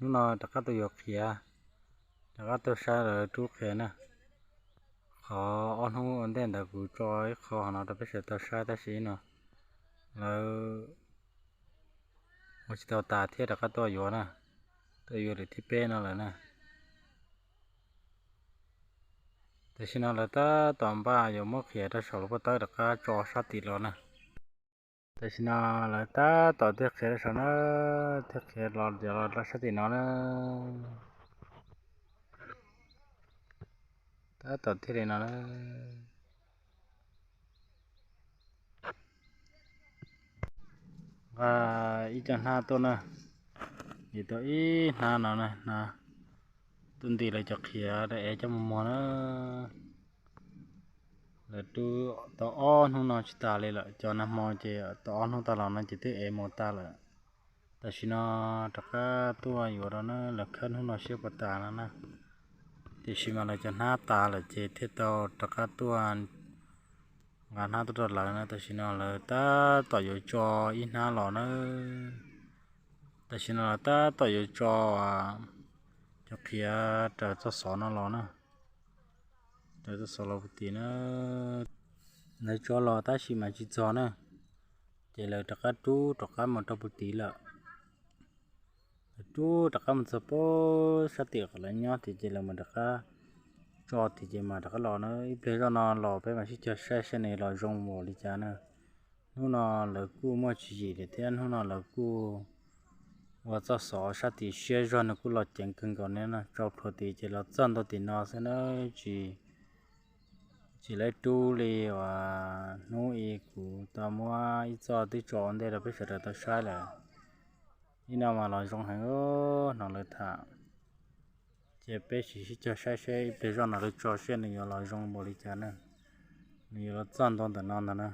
Hnub no rov qab tuaj yuav qhiav, rov qab tuaj saib lawv rub qhiav na. Qhov ob hnub ua ntej ntawd kuv tso ib qho hauv no rau peb sawv daws tau saib tab sis no lawv ua tsis tau tas thiab rov qab tuaj yuav na, tuaj yuav lwm thib peb no lawm na. Tam sim no lawv tab tom npaj yuav muab qhiav rau saum lub pob tawb rov qab tso sab tim los na. Tam sim no lawv tab tom thiaj qhiav rau saum na, thiaj qhiav los los sab tim no na. Tab tom thiaj li no na. Nqa ib co hnab tuaj na, es tau ib hnab no na, hnab tuaj nti lawv cov qhiav rau es coj mus muag na. Lawv rub tau ob hnub no tsis tas li lawm, cov nag hmo ces tau ob hnub tas los no ces twb ev mus tas lawm. Tam sim no rov qab tuaj yuav rau na, lawv khawb hnub no siab puas tas no na. Tiam sis mas lawv cov hnab tas lawm ces thiaj tau rov qab tuaj nqa hnab tuaj rau lawv na. Tam sim no lawv tab tom yuav tso ib hnab los na. Tam sim no lawv tab tom yuav tso cov qhiav raws txoj xov no los na, raws txoj xov los puag tim na. Lawv tso los tab sis mas tsis txog na, ces lawv rov qab rub rov qab mus rau puag tid lawm. Lawv rub rov qab mus txog puag sab tim qhov lawv nyob tid ces lawv mam rov qab tso tid ces mam rov qab los na. Ib pliag zoj no los peb mam sib cog saib seb nws los zoo npaum li cas na. Hnub no lawv kuj muaj tswv yim thiab, hnub no lawv kuj ua txoj xov sab tim siab zog nws kuj los ceev kawg nkaus ne no. Tso plhuav tid ces los txog ntua tim no xwb na, tsis, tsis lawv rub li uas hnub ib kuv tau muab ib txoj twb tso ua ntej rau peb sawv daws tau saib lawm. Ib no mas los zoo heev, hnov lawv tham. Ces peb sim sib cog saib seb ib pliag zoj no lawv tso seb nws yuav los zoo npaum li cas na, nws yuav los txog ntua ntawm no ntag na.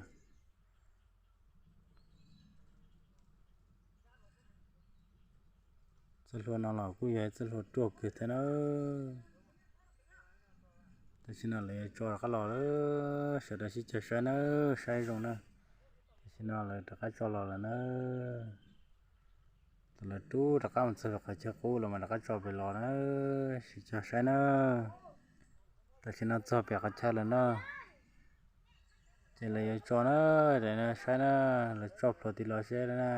Txoj hlua no los kuj yog txoj hlua ruaj kawg thiab na. Tam sim no lawv yuav tso rov qab los lawm, sawv daws sib cog saib na, saib zoo na. Tam sim no lawv rov qab tso los lawm na. Thaum lawv rub rov qab mus txog qhov chaw qub lawm mas rov qab tso pem los na, sib cog saib na. Tam sim no txog pem qhov chaw lawm na, ces lawv yuav tso na, saib na, lawv tso plhuav tid los seb na.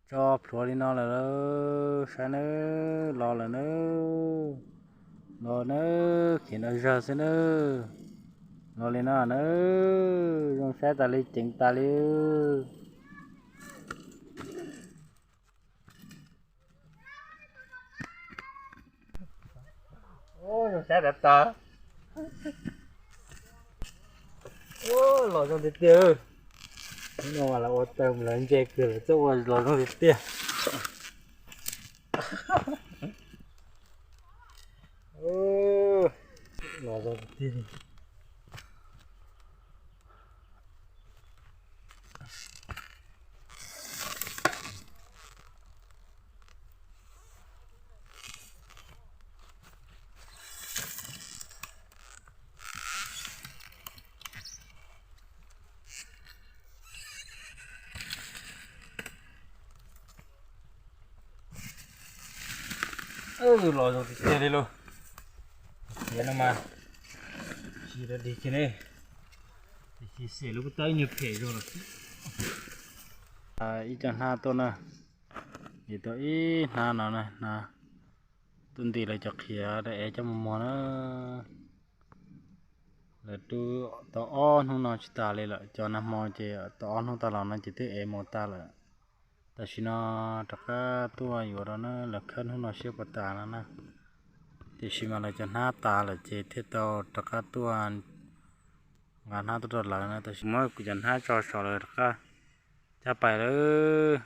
Tso plhuav li no lawm, saib nawb, los lawm nawb, los nawb, khiav no zog xwb nawb, los li no nawb, zoo saib tas li ceev tas li. Zoo saib tas tas. Los zoo tiag tiag. Hnub no mas lawv ua taw lawv ntse kawg lawv txawj ua los zoo tiag tiag. Los zoo tiag tiag. Los zoo tiag tiag li lauj. Tiav no mas tsis tau dig kiag ne, tiam sis xem lub kub tawb nyuag phem zog los. Ib co hnab tuaj na, ces tau ib hnab no na, hnab tuaj nti lawv cov qhiav rau es coj mus muag na. Lawv rub tau ob hnub no tsis tas li lawm, cov nag hmo ces tau ob hnub tas los no ces twb ev mus tas lawm. Tam sim no rov qab tuaj yuav rau na, lawv khawb hnub no siab puas tas no na. Tiam sis mas lawv cov hnab tas lawm ces thiaj tau rov qab tuaj nqa hnab tuaj rau lawv na. Tam sim muab kuv cov hnab tso saud lawv rov qab cab pais lawm.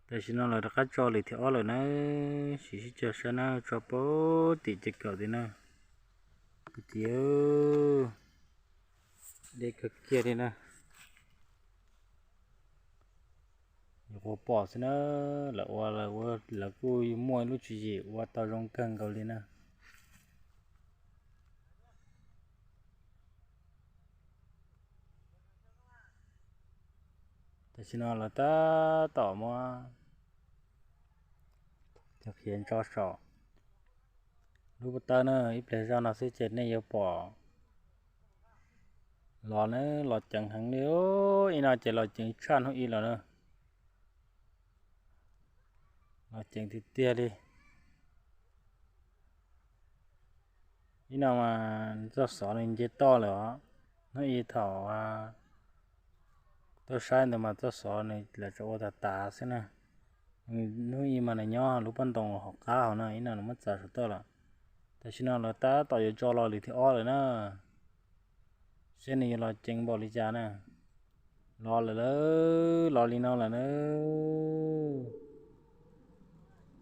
Tam sim no lawv rov qab tso lwm thib ob lawm na, sim sib cog saib na, tso puag tim ces kaum tim na. Kwv tij, deb kawg kiag li na. Yuav ua pom xwb na, lawv ua lawv ua lawv kuj muaj lub tswv yim ua tau zoo kawg nkaus li na. Tam sim no lawv tab tom muab cov qhiav ntso saum lub pob tawb na, ib pliag zoj no xwb ces nej yuav pom los na, los ceev heev li. Ib no ces los ceev tshaj hnub ib los na, los ceev tiag tiag li. Ib no mas txoj xov nws nce toj lawm os. Hnub ib thaum tuaj saib ntawd mas txoj xov nws lam tsuas ua tas tas xwb na. Hnub ib mas nws nyob lub pob ntoo hauv qab hauv na, ib no nws muab txav saum toj lawm. Tam sim no lawv tab tom yuav tso los lwm thib ob lawm na. Seb nws yuav los ceev npaum li cas na. Los lawm, los li no lawm na.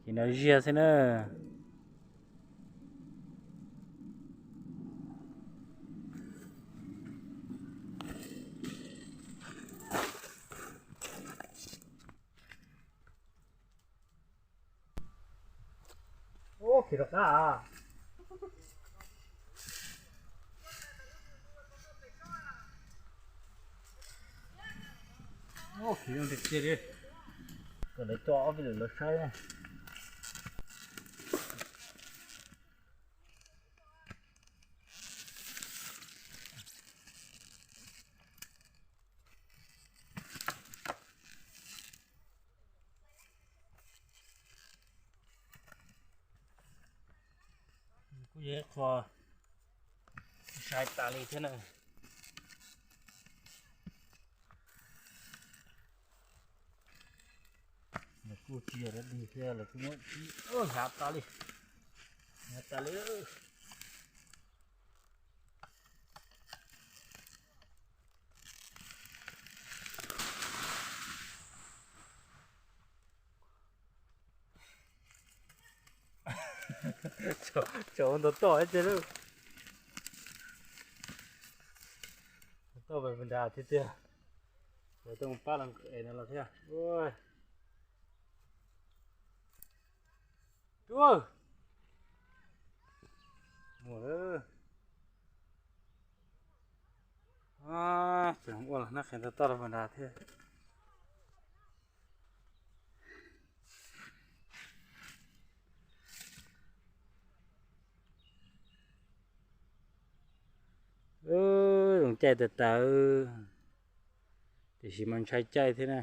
Ces nrov ziag xwb na. Khiv rov qab. Khiv zoo tiag tiag li. Kom lawv tso ob peb lwm lawv saib. Kuj yog ib qho sai tas li thiab na. Lawv kuj tsis yog dab dig thiab, lawv kuj muab hnyav tas li, hnyav tas li. Tsam ua ntau toj ces lawm, toj npag nrad tiag tiag. Lawv tuaj mus pab los nqes no los thiab. Tub, mus lawm. Tseem ua los nab qhia ntau toj rau npag nrad thiab. Zoo caij tas tas, tiam sis mas ntshai caij thiab na.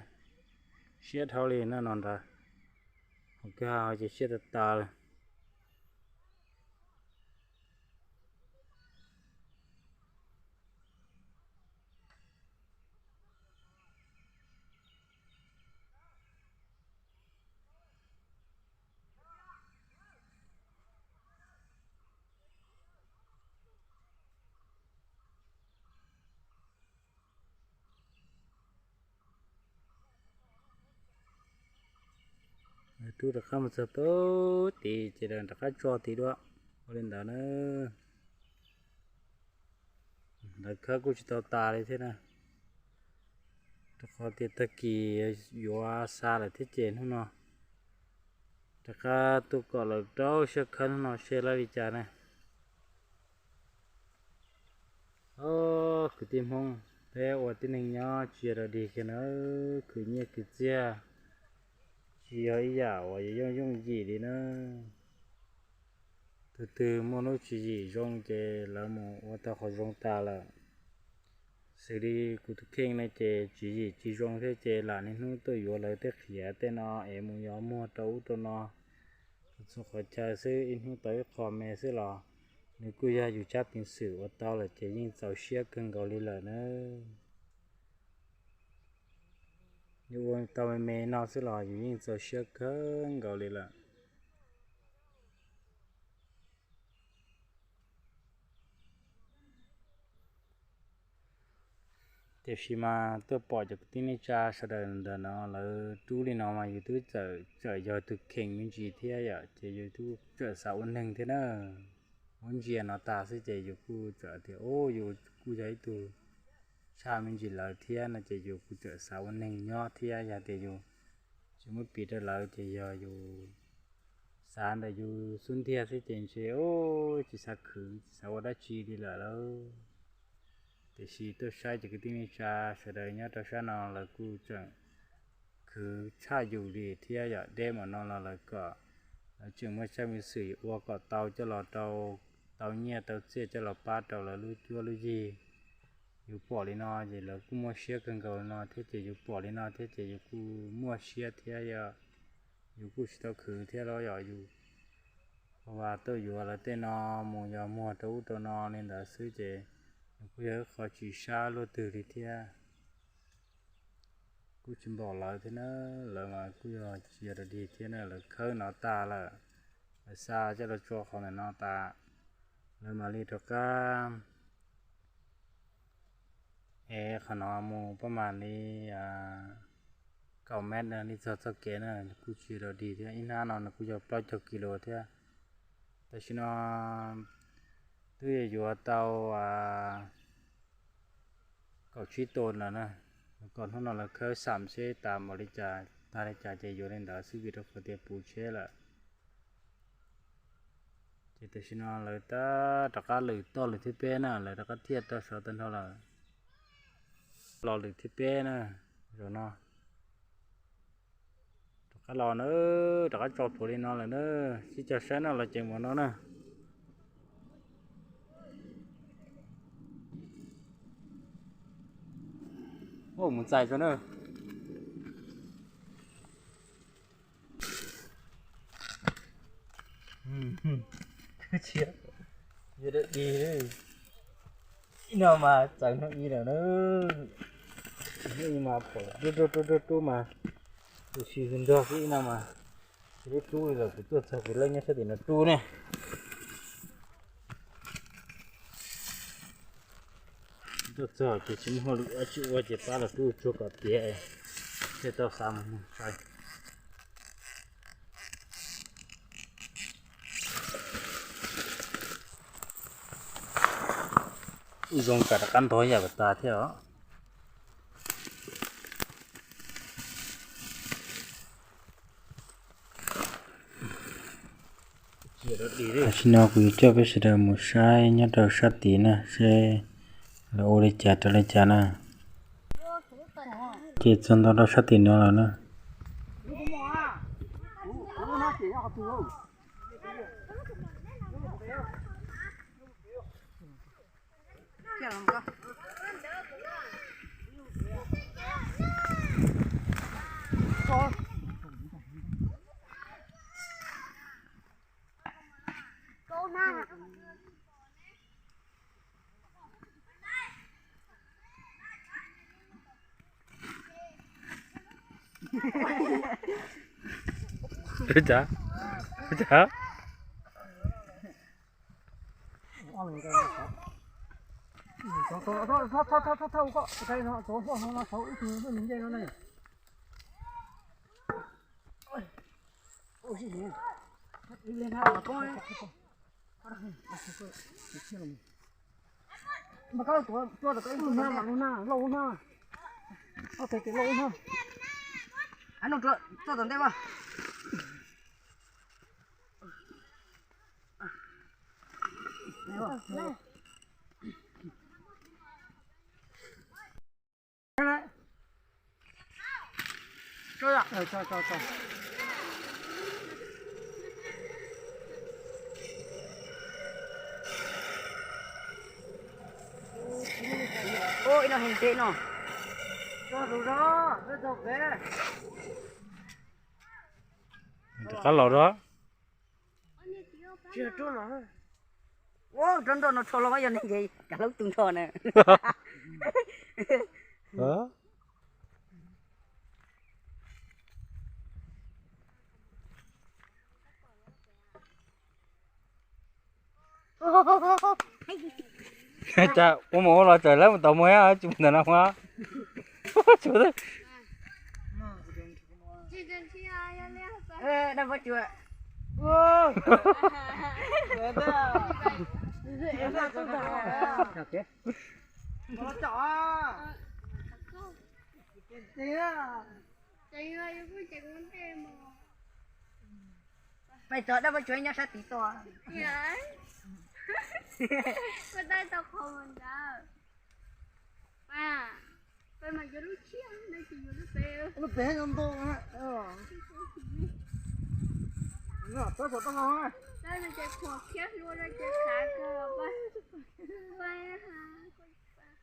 Siab dhau li no ntawd, hos kwj ha ces siab tas tas lawm. Rub rov qab mus txog pem tid ces rov qab tso tid dua. Ua li ntawd na, lawv khawb kuj tsis tau tas li thiab na, rau qhov tias tag kis yuav xa lawm thiab ces hnub no rov qab tuaj kom lawv rau siab khawb hnub no seb lawv li cas na. Os, kwv tij Hmoob, peb ua tib neeg nyob tsis yog dog dig kiag na, khwv nyiaj khwv txiaj tsis yog ib yam uas yooj yooj yim li na. Tus twg muaj lub tswv yim zoo ces lawv mus ua tau qhov zoo tas lawm. Xws li kuv tus kheej no ces tswv yim tsis zoo thiab ces lam niaj hnub tuaj yuav lawv tej qhiav tej no es mus yos muag rau ub rau no, txhua qhov chaw xwb, ib hnub tau ib qho me xwb los nws kuj yog yus tsab peev xwm ua tau lawm ces yeej txaus siab kawg nkaus li lawm na. Yus ua tau me me no xwb los yus yeej txaus siab kawg nkaus li lawm. Tiam sis mas tuaj pom cov kwv tij neej tsa sawv daws ntawm no lawv rub li no mas yus twb txawm yog tus kheej me ntsis thiab yom, ces yus twb txawm xav ua neeg thiab na. Muab ntsia no tas xwb ces yus kuj txawm tias, o, yus kuj yog ib tug tshaj me ntsis lawv thiab no ces yus kuj txawm xav ua neeg nyob thiab. Yog tias yus tsis muab piv rau lawv ces yog yus xav ntawm yus xub ntiag xwb ces ntshe, o, tsis xav khwv tsis xav ua dab tsi li lawm lauj. Tiam sis tuaj saib cov kwv tij neej tsa sawv daws nyob rau sab no lawv kuj tseem khwv tshaj yus li thiab yom, deb npaum no los lawv kom, lawv tseem muaj tsab peev xwm ua kom tau coj los rau, tau nyiaj tau txiaj coj los pab rau lawv lub cuab lub yig. Yus pom li no ces lawv kuj muaj siab kawg nkaus li no thiab ces yus pom li no thiab ces yus kuj muaj siab thiab yom. Yus kuj tsis tau khwv thiab los yom, yus uas tuaj yuav lawv tej no mus yog muag rau ub rau no li ntawd xwb ces nws kuj yog ib qho tsis sab luaj twg li thiab. Kuj tsis npaum lawv thiab na, lawv mas kuj yog tsis yog dog dig thiab na, lawv khawb no tas lawm, lawv xa coj los tso qhov ntawm no tas, lawv mam li rov qab ev qhov no mus pab mam li kaum mev na li txog txoj kev na, kuj tsis yog dog dig thiab, ib hnab no nws kuj yog plaub caug kis lus thiab. Tam sim no twb yuav tau kaum tsib tus lawm na, kom hnub no lawv khawb xam seb tas npaum li cas tag li cas ces yuav li ntawd xwb vim rau qhov tias puv tsheb lawm. Ces tam sim no lawv tab rov qab lwm toj lwm thib peb na, lawv rov qab thiaj tau sawv tag nrho lawm. Los lwm thib peb na, zaum no rov qab los na, rov qab tso plhuav li no lawm na, sib cog saib na los ceev npaum no na. Mus txais tso na. Ib no mas txawv hnub ib lawm na, hnub ib mas pom rub rub rub rub mas, tus si nrog xwb ib no mas, lub rub li lawm kuv tuaj txog kuv leej nyob sab tim no rub ne. Tuaj txog ces tsis muaj lwm dab tsi ua ces pab los rub tsuag kom tiav, thiaj tau xa mus sai. Kuj zoo kam rov qab ntog yam pas tas thiab os. Tam sim no kuv yuav coj peb sawv daws mus saib nyob rau sab tid na seb lawv ua li cas rau li cas na. Ces txog ntua rau sab tim no lawm na. Ua cas? Ua cas? Mas koj tuav tuav kom ib tug na, mas lub na, loj lub na. Koj tes tes loj lub na. Ab, no tuaj tom ntej vas. Ib no heev ntej no. Rov qab los rau. Ua rau nroj no tsho los mas yog neeg ces kav hlub tu nrho na. Cas ua mus ua los txawm lawv mus tau muag tsis mus ntawm no mas. Pais txog dab pab tsuav nyob sab tid tuaj. Koj tab tau qhov mus ntawd. Lub pem no ntau na. Tab saum toj no.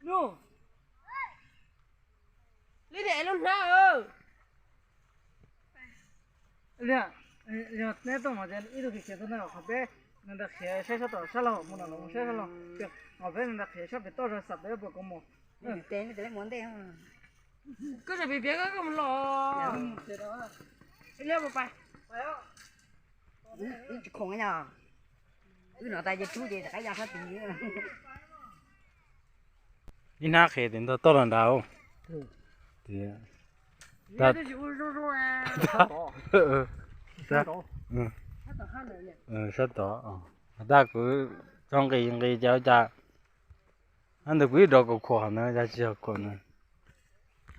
Nub, li daim lub hnab. Yog neb tuaj mas ib tug khiav khiav tuaj na, qhov peb nees ntais qhiav saib sab tom sab laug, mus no los mus saib sab laug, qhov peb nees ntais qhiav sab pem toj zog xam peb puas kov mus. Koj tseem piav piav koj mus los. Wb tsis khoom nyob, wb no tas ces rub ces rov qab ya sab tid. Ib hnab qhiav tim ntog toj los nrad. Sab tod, tag kuv tso nqis nqis ces ua cas hnab ntawd kuv ib rov kom khuam qhov ntawd, yog tsis yog khuam ntawd.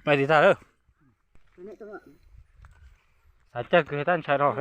Pais tim tag lawm. Xav caij kws tab ntshai rau.